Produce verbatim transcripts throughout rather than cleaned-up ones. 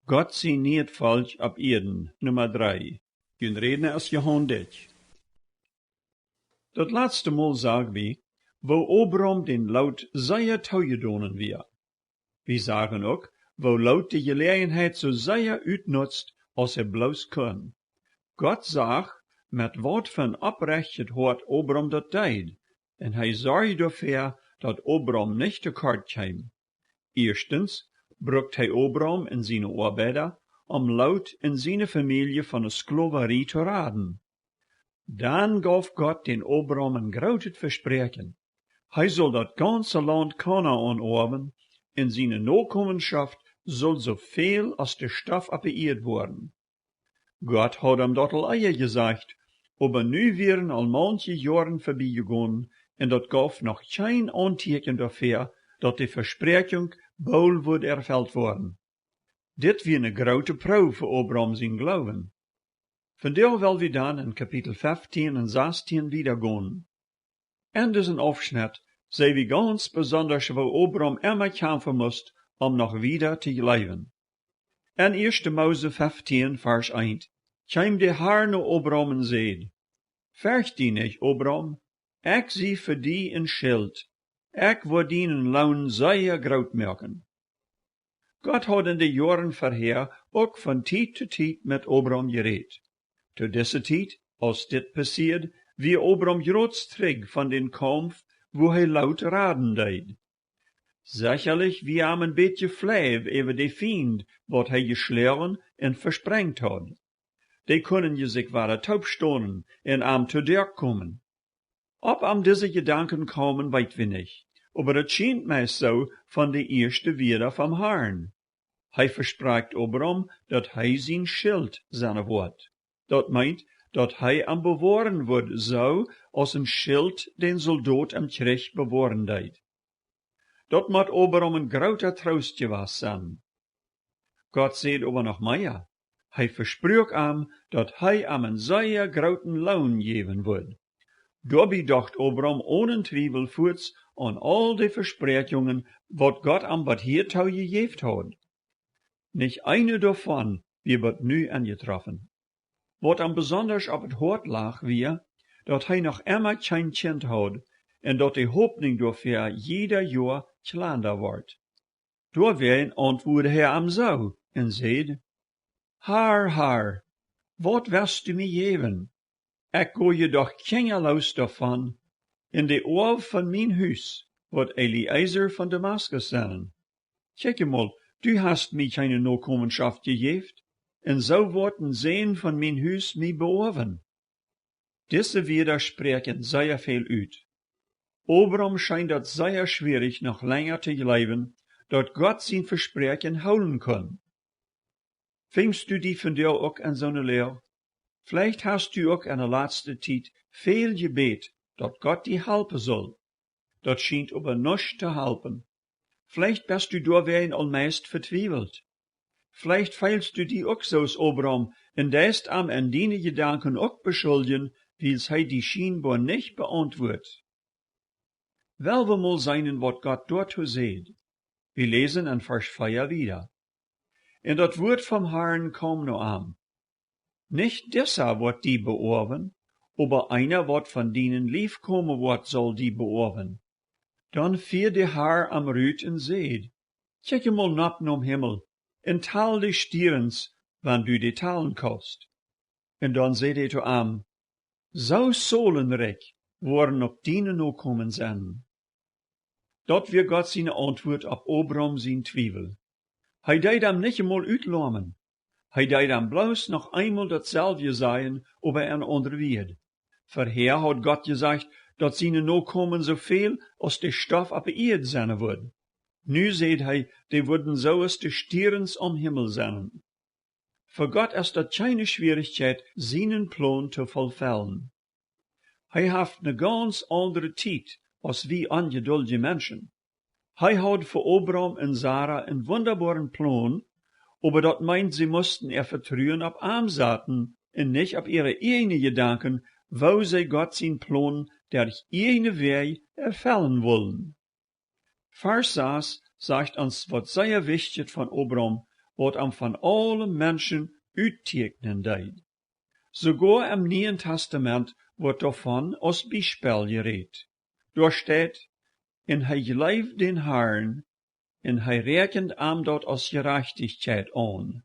Gott sien niet Volkj opp Ieed, Numma dree. Jun Rädna es Johan Dyck. Daut latste Mol sagen wie, woo Abram dän Lot sea toojedonen wia. Wie sagen uk, woo Lot de Jeläajenheit soo sea utnutzt, aus hee bloos kunn. Gott sach, met waut fa een opprechtet Hoat Abram daut deed, un hee sorjd doafäa, daut Abram nich to kort kjeem. Ieeschtens brukt hee Abram un siene Oabeida, om Lot un siene Famielje von de Sklowarie to raden. Dan gauf Gott dän Abram een grootet Vespräakjen. Hee sull daut gaunze Launt Kanaan oawen, un siene Nokomenschoft sull soo väl aus de Stoff opp de Ieed woaren. Gott haud am daut aul ea jesajcht, oba nu wieren aul maunche Joaren vebie jegonen, un daut gauf noch kjeen Auntieekjen doafäa, daut de Vespräakjunk boolt wudd erfelt woaren. Dit wia eene groote Proow fa Abram sienen Gloowen. Vondoag well wie dan en Kapitel feftieen un sastieen wieda gonen. En disen Aufschnett seeh wie gaunz besondasch, woo Abram emma kjamfen musst, om noch wieda to jleewen. En ieeschte Mose feftieen, Varsch eent, kjeem de Har no Abram un säd: Fercht die nich, Abram, ekj sie fa die een Schilt, ekj woa dienen Loon sea groot moaken. Gott haud en de Joaren verhäa uk von Tiet to Tiet met Abram jerät. To dise Tiet, aus dit passieed, wia Abram jrod trigj von dän Kaumf, wua hee Lot raden deed. Sechalich wia am een bät flau äwa de Fiend, waut hee jeschloagen un vesprengt haud. Dee kunnen je sikj wada toopstonen un am to Doag komen. Auf am dise Jedanken kjeemen, weet wie nich, oba daut schient meist soo von de ieeschte Wieed vom Harn. Hee vesprakjt Abram, daut hee sien Schilt sennen woat. Daut meent, daut hee am bewoaren wudd, soo aus een Schilt dän Soldot em Kjrich bewoaren deed. Daut mott Abram een groota Troost jewast sennen. Gott säd oba noch mea. Hee vespruak am, daut hee am een sea grooten Loon jäwen wudd. Doabie docht Abram onen Twiewel fuaz aun aul de Vespräakjungen, waut Gott am bat hia too jejäft haud. Nich eene doavon wia bat nu enjetroffen. Waut am besondasch opp daut Hoat lach, wia, daut hee noch emma kjeen Kjint haud un daut de Hopninj doafäa jieda Joa kjlanda wort. Doawäajen auntwuad hee am soo un säd: Har, Har, waut woascht du mie jäwen? Ekj go je doch kjinjaloos doavon, un de Oaw von mien Hus woat Eliezer von Damaskus sennen. Kjikj emol, du hast mie kjeene Nokomenschoft jejäft, un soo woat een Sän von mien Hus mie beoawen. Dise Wieed spräakjen sea väl ut. Abram schient daut sea schwierich, noch lenja to jleewen, daut Gott sien Vespräakjen hoolen kunn. Finjst du die vondoag uk en soone Loag? Veleicht hast du uk en de latste Tiet väl jebät, daut Gott die halpen sull. Daut schient oba nuscht to halpen. Veleicht best du doawäajen aul meist vetwiewelt. Veleicht feelst du die uk soo aus Abram un deist am en diene Jedanken uk beschuldjen, wiels hee die schienboa nich beauntwuat. Well wie mol seenen, waut Gott doatoo säd. Wie läsen en Varsch vea wieda: Un daut Wuat vom Harn kjeem no am: Nich disa woat die beoawen, oba eena, waut von dienen Lief komen woat, saul die beoawen. Dan fieed de Har am rut un säd: Kjikj emol nopp nom Himmel un tal de Stierns, wan du dee talen kaust. Un dan säd hee to am: Soo saulrikj woaren uk diene Nokomen sennen. Daut wia Gott siene Auntwuat opp Abram sien Twiewel. Hee deed am nich emol utloamen. Hee deed am bloos noch eemol daut selwje sajen, oba en aundre Wieed. Verhäa haud Gott jesajcht, daut siene Nokomen soo väl aus de Stoff opp de Ieed sennen wudden. Nu säd hee, dee wudden soo aus de Stierns aum Himmel sennen. Fa Gott es daut kjeene Schwierichkjeit, sienen Plon to vollfellen. Hee haft ne gaunz aundre Tiet aus wie onjeduldje Menschen. Hee haud fa Abram un Sara een wundaboaren Plon, oba daut meent, see musten äa Vetruen opp am saten un nich opp äare ieejne Jedanken, woo see Gott sien Plon derch ieejne Wäaj erfellen wullen. Varsch sas sajcht ons waut sea wichtjet von Abram, waut am von aule Menschen uttieekjnen deed. Soogoa em Nieen Testament woat doavon aus Biespel jerät. Doa steit: "Un hee jleewd dän Harn, un hee räakjend am daut aus Jerajchtichkjeit aun."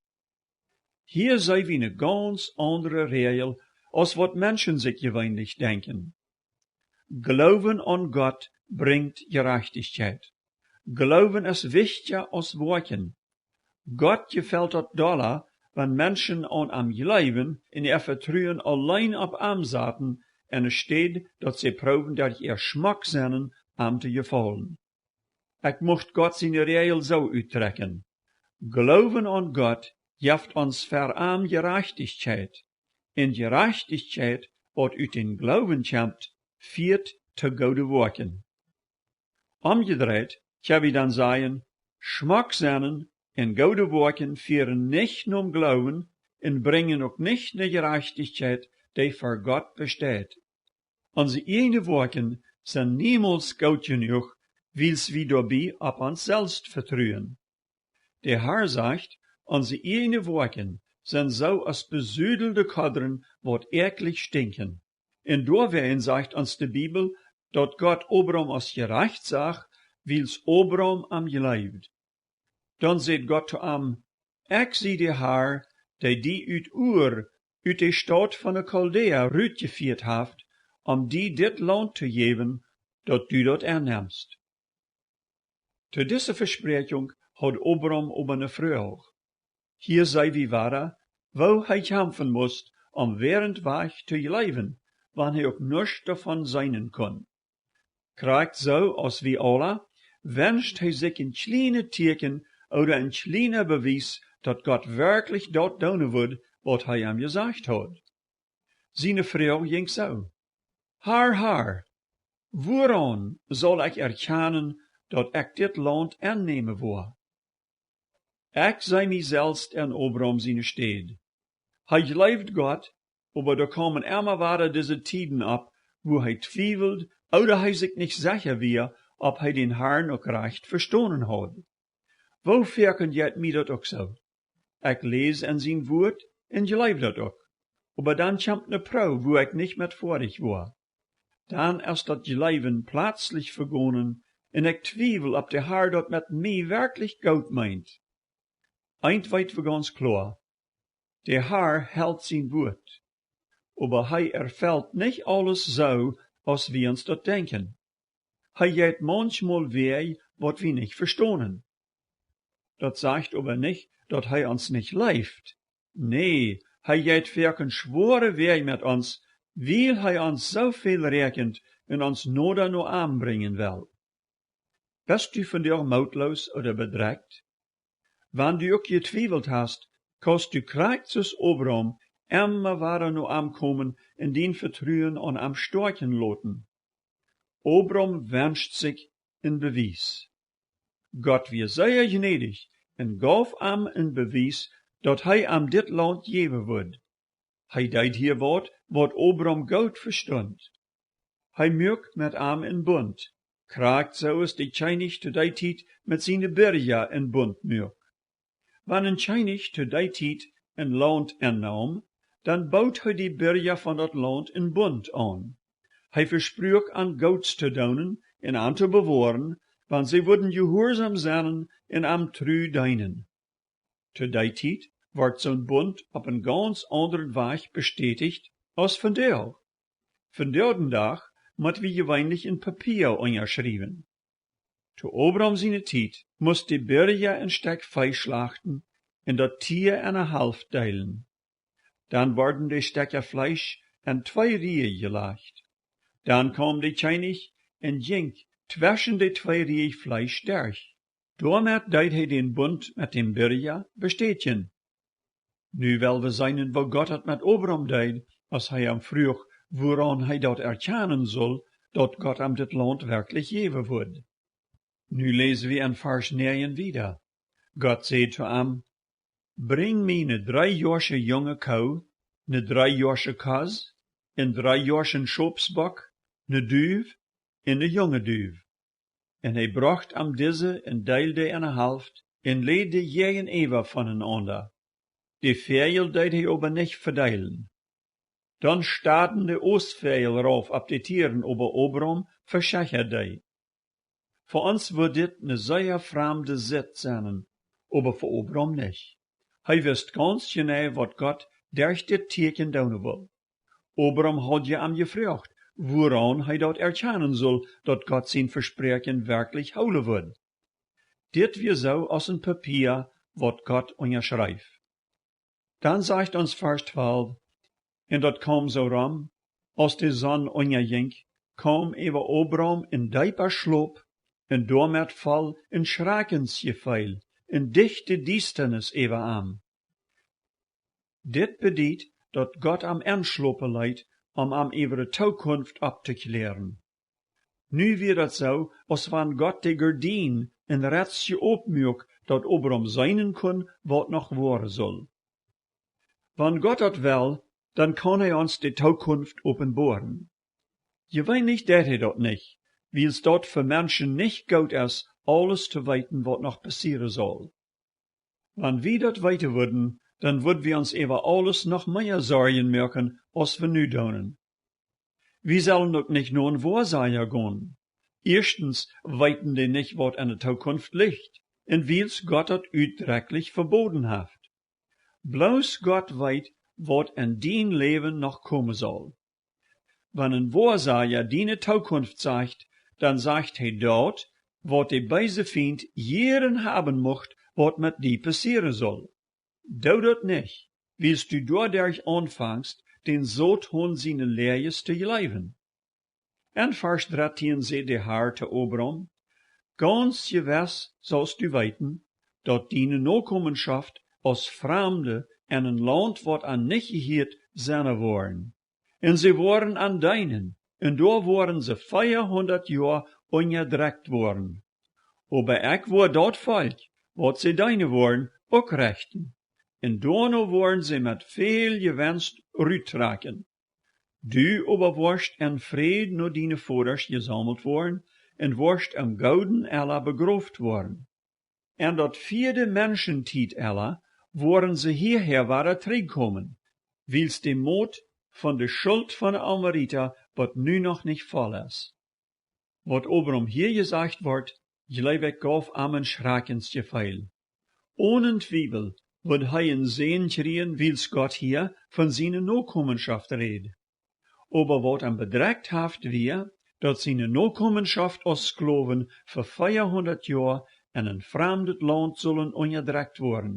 Hia see wie ne gaunz aundre Räajel aus waut Menschen sikj jeweenlich denkjen. Gloowen aun Gott brinjt Jerajchtichkjeit. Gloowen es wichtja aus Woakjen. Gott jefelt daut dolla, wan Menschen aun am jleewen un äa Vetruen auleen opp am saten, enne Städ daut see proowen derch äa schmock sennen am to jefaulen. Ekj mucht Gott siene Räajel soo uttrekjen: Gloowen aun Gott jeft ons ver am Jerajchtichkjeit, un Jerajchtichkjeit, waut ut dän Gloowen kjemt, fieet to goode Woakjen. Omjedreit kjenn wie dan sajen: Schmock sennen un goode Woakjen fieren nich nom Gloowen un brinjen uk nich ne Jerajchtichkjeit, dee ver Gott besteit. Onse ieejne Woakjen sent niemols goot jenuach, wiels wie doabie opp ons selfst vetruen. De Har sajcht, onse ieejne Woakjen sent soo aus besudelde Kodren, waut äakjlich stinkjen. Un doawäajen sajcht ons de Bibel, daut Gott Abram aus jerajcht sach, wiels Abram am jleewd. Dan säd Gott to am: "Ekj sie de Har, dee die ut Ur, ut de Staut von de Chaldäa, rutjefieet haft, om die dit Launt to jäwen, daut du daut ennemst." To dise Vespräakjunk haud Abram oba ne Froag. Hia see wie wada, woo hee kjamfen must, om wäarent wajch to jleewen, wan hee uk nuscht doavon seenen kunn. Krakjt soo aus wie aula wenscht hee sikj een kjlienet Tieekjen ooda een kjliena Bewies, daut Gott werkjlich daut doonen wudd, waut hee am jesajcht haud. Siene Froag jinkj soo: "Har, Har, wuaraun saul ekj erkjanen, daut ekj dit Launt ennämen woa?" Ekj see mie selfst en Abram siene Städ. Hee jleewd Gott, oba doa kaumen emma wada dise Tieden opp, wua hee twieweld ooda hee sikj nich secha wia, auf hee dän Harn uk rajcht vestonen haud. Woo foaken jeit mie daut uk soo. Ekj läs en sien Wuat un jleew daut uk. Oba dan kjemt ne Proow, wua ekj nich met foadich woa. Dan es daut Jleewen pletslich vegonen un ekj twiewel, auf de Har daut met mie werkjlich goot meent. Eent weet wie gaunz kloa: de Har helt sien Wuat. Oba hee erfelt nich aules soo, aus wie ons daut denkjen. Hee jeit maunchmol Wäaj, waut wie nich vestonen. Daut sajcht oba nich, daut hee ons nich leeft. Nä, hee jeit foaken schwoare Wäaj met ons, wiels hee ons soo väl räakjent un ons noda no am brinjen well. Best du vondoag mootloos ooda bedrekjt? Wan du uk jetwiewelt hast, kaust du krakjt soo aus Abram emma wada no am komen un dien Vetruen aun am stoakjen loten. Abram wenscht sikj een Bewies. Gott wia sea jnädich un gauf am een Bewies, daut hee am dit Launt jäwen wudd. Hee deed hia waut, waut Abram goot vestunt. Hee muak met am een Bunt, krakjt soo aus de Kjennich to dee Tiet met siene Birja een Bunt muak. Wan een Kjennich to dee Tiet een Launt ennaum, dan bood hee de Birja von daut Launt een Bunt aun. Hee vespruak an Goots to doonen un an to bewoaren, wan see wudden jehuarsom sennen un am tru deenen. To dee Tiet wort soon Bunt opp een gaunz aundren Wajch bestäticht aus vondoag. Vondoag dän Dach mott wie jeweenlich een Papia unjaschriewen. To Abram siene Tiet must de Birja een Stekj Fleesch schlachten un daut Tia enne Halft deelen. Dan worden de Stekja Fleesch en twee Rieej jelajcht. Dan kaum de Kjennich un jinkj tweschen de twee Rieej Fleesch derch. Doamet deed hee dän Bunt met däm Birja bestätjen. Nu well wie seenen, woo Gott daut met Abram deed, aus hee am fruach, wuaraun hee daut erkjanen sull, daut Gott am dit Launt werkjlich jäwen wudd. Nu läs wie en Varsch näajen wieda. Gott säd to am: "Brinj mie ne dreejoasche junge Koo, ne dreejoasche Kos, een dreejoaschen Schopsbock, ne Duw un ne junge Duw." Un hee brocht am dise un deeld dee enne Halft un läd dee jäajenäwa von enaunda. De Väajel deed hee oba nich vedeelen. Dan staden de Oostvieejel rauf opp de Tieren, oba Abram veschekjad dee. Fa ons wudd dit ne sea framde Sitt sennen, oba fa Abram nich. Hee wist gauns jeneiw, waut Gott derch dit Tieekjen doonen wull. Abram haud je am jefroacht, wuaraun hee daut erkjanen sull, daut Gott sien Vespräakjen werkjlich hoolen wudd. Dit wia soo aus een Papia, waut Gott unjaschreef. Dan sajcht ons Varsch twalf: Un daut kaum soo rom, aus de Sonn unjajinkj, kaum äwa Abram een deepa Schlop, un doamet foll een Schrakjensjefeel, een dichte Diestanis äwa am. Dit bediet, daut Gott am enschlopen leet, om am äwa de Tookunft opptokjläaren. Nu wia daut soo, aus wan Gott de Gardien een Retzje opmuak, daut Abram seenen kunn, waut noch woaren sull. Wan Gott daut well, dan kaun hee ons de Tookunft openboaren. Jeweenlich deit hee daut nich, wiels daut fa Menschen nich goot es, aules to weeten, waut noch passieren saul. Wan wie daut weeten wudden, dan wudd wie ons äwa aules noch mea Sorjen moaken, aus wie nu doonen. Wie sellen uk nich no een Woasaja gonen. Ieeschtens weeten dee nich, waut enne Tookunft licht, un wiels Gott daut utdrekjlich veboden haft. Bloos Gott weet, waut en dien Läwen noch komen saul. Wan een Woasaja diene Tookunft sajcht, dan sajcht hee daut, waut de beese Fient jieren haben mucht, waut met die passieren saul. Doo daut nich, wiels du doaderch aunfangst, dän Soton siene Läajes to jleewen. En Varsch dartieen säd de Har to Abram: Gauns jewess saust du weeten, daut diene Nokomenschoft aus Framde en een Launt, waut an nich jehieet, sennen woaren. Un see woaren an deenen, un doa woaren see veahundat Joa unjadrekjt woaren. Oba ekj woa daut Volkj, waut see deenen woaren, uk rechten. Un doano woaren see met väl Jewenst ruttrakjen. Du oba woascht en Fräd no diene Vodasch jesaumelt woaren, un woascht em gooden Ella begroft woaren. En daut vieede Menschentiet Ella woaren see hiahäa wada trigjkomen, wiels de Mot von de Schult von de Amorita bat nu noch nich voll es. Waut Abram hia jesajcht woat, jleew ekj, gauf am een Schrakjensjefeel. Onen Twiewel wudd hee een Sän kjrieen, wiels Gott hia von siene Nokomenschoft räd. Oba waut am bedrekjt haft, wia, daut siene Nokomenschoft aus Sklowen fa veahundat Joa en een framdet Launt sullen unjadrekjt woaren.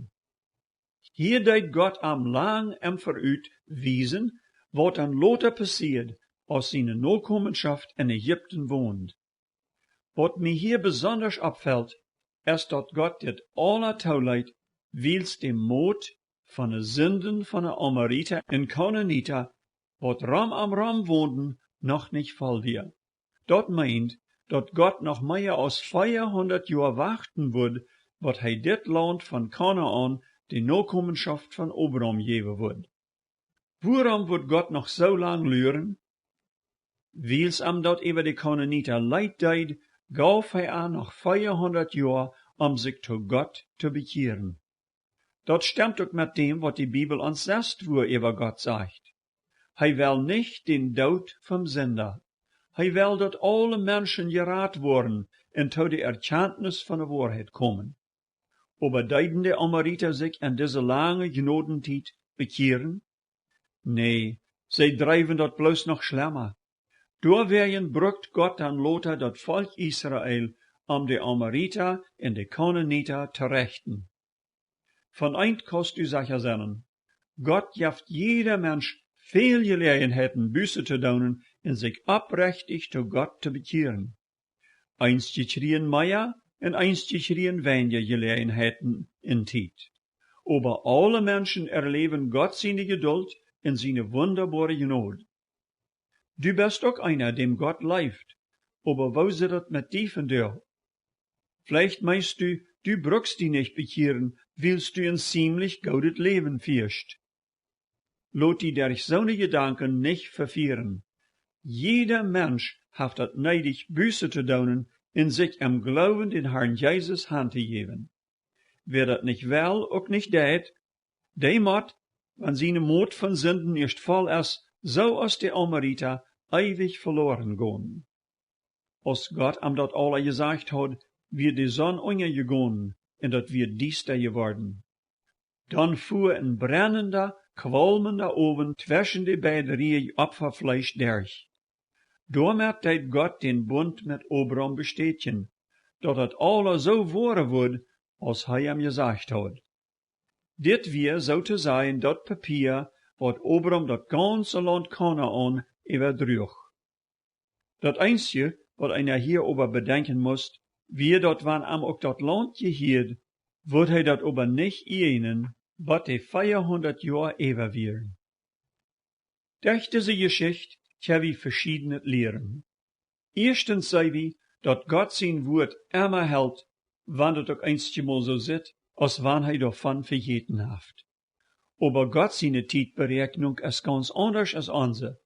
Hia deed Gott am lang em Verut wiesen, waut dan lota passieed, aus siene Nokomenschoft en Ägipten wond. Waut mie hia besondasch oppfelt, es daut Gott dit aula tooleet, wiels de Mot von de Sinden von de Amorita un Kanaanita, waut rom am rom wonden, noch nich voll wia. Daut meent, daut Gott noch mea aus veahundat Joa wachten wudd, bat hee dit Launt von Kanaan de Nokomenschoft von Abram jäwen wudd. Wuarom wudd Gott noch soo lang luren? Wiels am daut äwa de Kanaanita leet deed, gauf hee an noch veahundat Joa, om sikj to Gott to bekjieren. Daut stemt uk met däm, waut de Bibel ons sest Wuat äwa Gott sajcht. Hee well nich dän Doot vom Sinda. Hee well, daut aule Menschen jerat woaren un to de Erkjantnis von de Woarheit komen. Oba deeden de Amorita sikj en dise lange Jnodentiet bekjieren? Nä, see dreewen daut bloos noch schlemma. Doawäajen brukt Gott dan lota daut Volkj Israel, om de Amorita un de Kanaanita to rechten. Von eent kaust du secha sennen: Gott jeft jieda Mensch väl Jeläajenheiten, Buße to doonen un sikj opprechtich to Gott to bekjieren. Eenje kjrieen mea un eenje kjrieen weinja Jeläajenheiten en Tiet. Oba aule Menschen erläwen Gott siene Jedult un siene wundaboare Jnod. Du best uk eena, däm Gott leeft, oba woo sitt daut met die vondoag? Veleicht meenst du, du brukst die nich bekjieren, wiels du een ziemlich goodet Läwen fieescht. Lot die derch soone Jedanken nich vefieren. Jieda Mensch haft daut needich, Buße to doonen un sikj em Gloowen dän Harn Jesus hantojäwen. Wäa daut nich well, uk nich deit, dee mott, wan siene Mot von Sinden ieescht voll es, soo aus de Amorita, eewich veloaren gonen. Aus Gott am daut aula jesajcht haud, wia de Sonn unjajegonen un daut wia diesta jeworden. Dan fua een brennenda, kwalmenda Owen tweschen de beid Rieej Opfafleesch derch. Doamet deed Gott dän Bunt met Abram bestätjen, daut daut aula soo woaren wudd, aus hee am jesajcht haud. Dit wia, soo to sajen, daut Papia, waut Abram daut gaunze Launt Kanaan äwadruach. Daut eensje, waut eena hia oba bedenkjen must, wia daut, wan am uk daut Launt jehieed, wudd hee daut oba nich ieejnen, bot de veahundat Joa äwa wieren. Derch dise Jeschicht kjenn wie veschiednet lieren. Ieeschtens see wie, daut Gott sien Wuat emma helt, wan daut uk eenjemol soo sitt, aus wan hee doavon vejäten haft. Oba Gott siene Tietberäakjnunk es gaunz aundasch aus onse.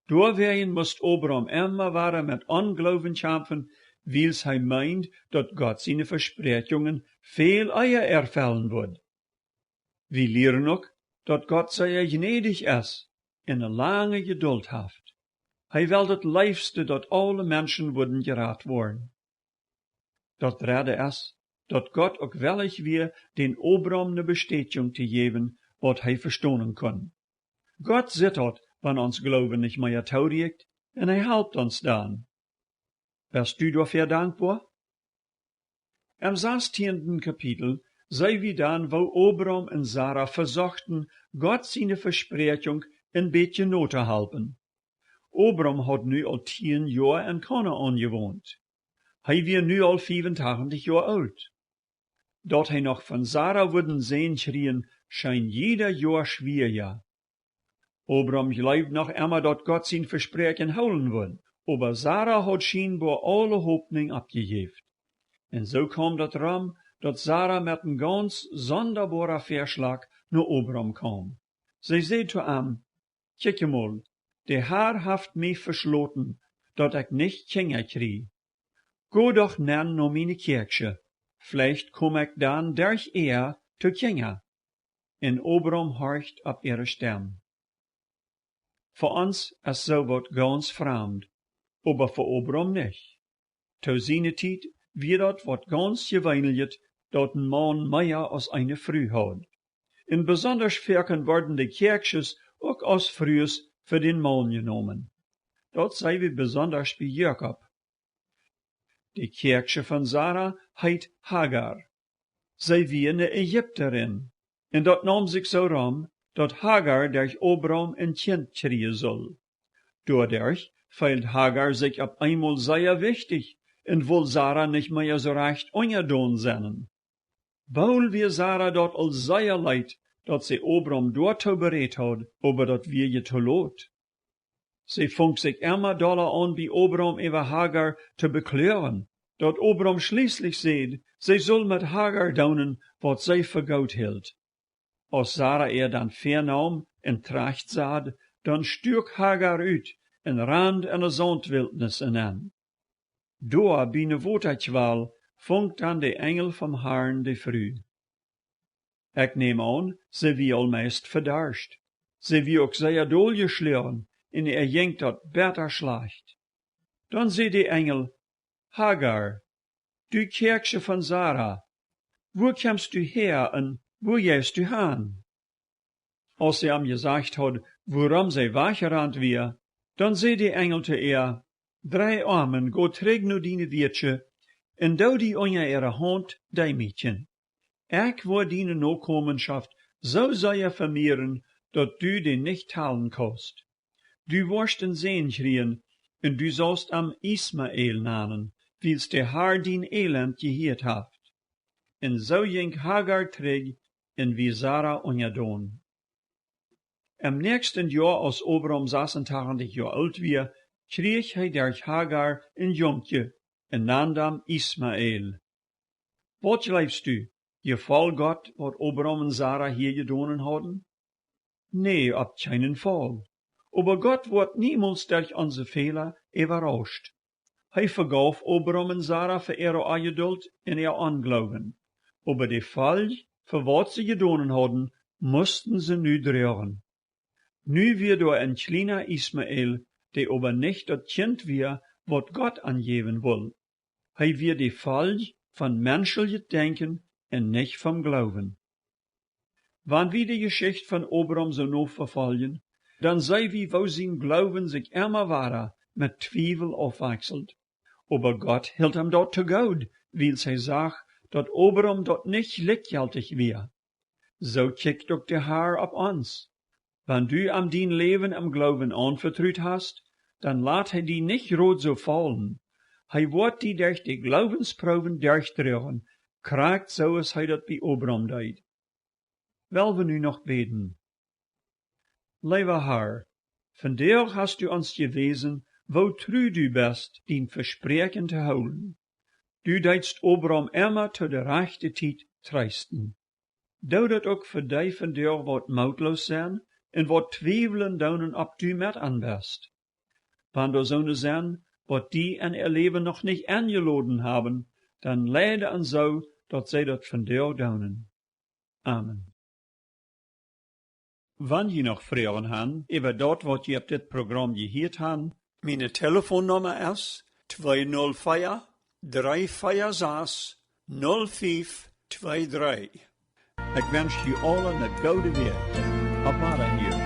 Doawäajen must Abram emma wada met Ongloowen kjamfen, wiels hee meend, daut Gott siene Vespräakjungen väl ea erfellen wudd. Wie lieren uk, daut Gott sea jnädich es un ne lange Jedult haft. Hee well daut leefste, daut aule Menschen wudden jerat woaren. Daut dredde es, daut Gott uk wellich wia, dän Abram ne Bestätjunk to jäwen, waut hee vestonen kunn. Gott sitt daut, wan ons Gloowen nich mea toorieekjt, un hee halpt ons dan. Best du doafäa dankboa? Em sastieenden Kapitel see wie dan, woo Abram un Sara vesochten, Gott siene Vespräakjunk een bät notohalpen. Abram haud nu aul tieen Joa en Kanaan jewont. Hee wia nu aul fiefuntachentich Joa oolt. Daut hee noch von Sara wudd een Sän kjrieen, scheen jieda Joa schwieeja. Abram jleewd noch emma, daut Gott sien Vespräakjen hoolen wudd, oba Sara haud schienboa aule Hopninj oppjejäft. Un soo kaum daut rom, daut Sara met een gaunz sondaboaren Väaschlach no Abram kaum. See säd to am: Kjikj emol, de Har haft mie veschloten, daut ekj nich Kjinja kjrie. Go doch nenn no miene Kjäakjsche, veleicht kom ekj dan derch äa to Kjinja. Un Abram horcht opp äare Stemm. Fa ons es soo waut gaunz framd, oba fa Abram nich. To siene Tiet wia daut waut gaunz jeweeneljet, daut een Maun mea aus eene Fru haud. Un besondasch foaken worden de Kjäakjsches uk aus Frues fa dän Maun jenomen. Daut see wie besondasch bie Jakob. De Kjäakjsche von Sara heet Hagar. See wia ne Ägipterin, un daut neem sikj soo rom, daut Hagar derch Abram een Kjint kjrieen sull. Doaderch feeld Hagar sikj opp eemol sea wichtich un wull Sara nich mea soo rajcht unjadon sennen. Boolt wia Sara daut aul sea leet, daut see Abram doatoo berädt haud, oba daut wia je to lot. See funk sikj emma dolla aun, bie Abram äwa Hagar to bekloagen, daut Abram schlieslich säd, see sull met Hagar doonen, waut see fa goot hilt. Aus Sara äa dan väaneem un trajcht sad, dan stuak Hagar ut un rand en de Sauntwiltnis enenn. Doa bie ne Wotakjwal funk dan de Enjel vom Harn de Fru. Ekj näm aun, see wia aul meist vedarscht. See wia uk sea dol jeschloagen un äa jinkj daut betta schlajcht. Dan säd de Enjel: Hagar, du Kjäakjsche von Sara, wua kjemst du häa un wua jeist du han? Aus see am jesajcht haud, wuarom see wajchjerant wia, dan säd de Enjel to äa: Drei om un go trigj no diene Wieetsche un doo die unja äare Haunt deemietjen. Ekj woa diene Nokomenschoft soo sea vemieren, daut du dee nich talen kaust. Du woascht een Sän kjrieen un du saust am Ismael nanen, wiels de Har dien Elend jehieet haft. Un soo jinkj Hagar trigj un wia Sara unjadon. Em näakjsten Joa, aus Abram sasuntachentich Joa oolt wia, kjrieech hee derch Hagar een Junkje un nand am Ismael. Waut jleefst du, jefoll Gott waut Abram un Sara hia jedonen hauden? Nä, opp kjeenen Faul. Oba Gott woat niemols derch onse Fäla äwarauscht. Hee vegauf Abram un Sara fa äare Onjedult un äa Ongloowen. Oba de Folj fa waut see jedonen hauden, musten see nu droagen. Nu wia doa een kjliena Ismael, dee oba nich daut Kjint wia, waut Gott an jäwen wull. Hee wia de Folj von menscheljet Denkjen un nich vom Gloowen. Wan wie de Jeschicht von Abraham soo nofoljen, dan seenen wie, woo sien Gloowen sikj emma wada met Twiewel aufwakjselt. Oba Gott hilt am daut to goot, wiels hee sach, daut Abraham daut nich jlikjjeltich wia. Soo kjikjt uk de Har opp ons. Wan du am dien Läwen em Gloowen aunvetrut hast, dan lat hee die nich jrod soo faulen. Hee woat die derch de Gloowensproowen derchdroagen, krakjt soo aus hee daut bie Abraham deed. Well wie nu noch bäden. Leewa Har, vondoag hast du ons jewäsen, woo tru du best, dien Vespräakjen to hoolen. Du deetst Abraham emma to de rajchte Tiet treesten. Doo daut uk fa dee vondoag, waut mootloos sent un waut twiewlen doonen, auf du met an best. Wan doa soone sent, waut die en äa Läwen noch nich enjeloden haben, dan leid an soo, daut see daut vondoag doonen. Amen. Wan jie noch Froagen han äwa daut, waut jie opp dit Program jehieet han, miene Telefonnumma es twee null vea, dree vea sas, null fief twee dree. Ekj wensch jie aule eene goode Wäakj. Opp Wadahieren.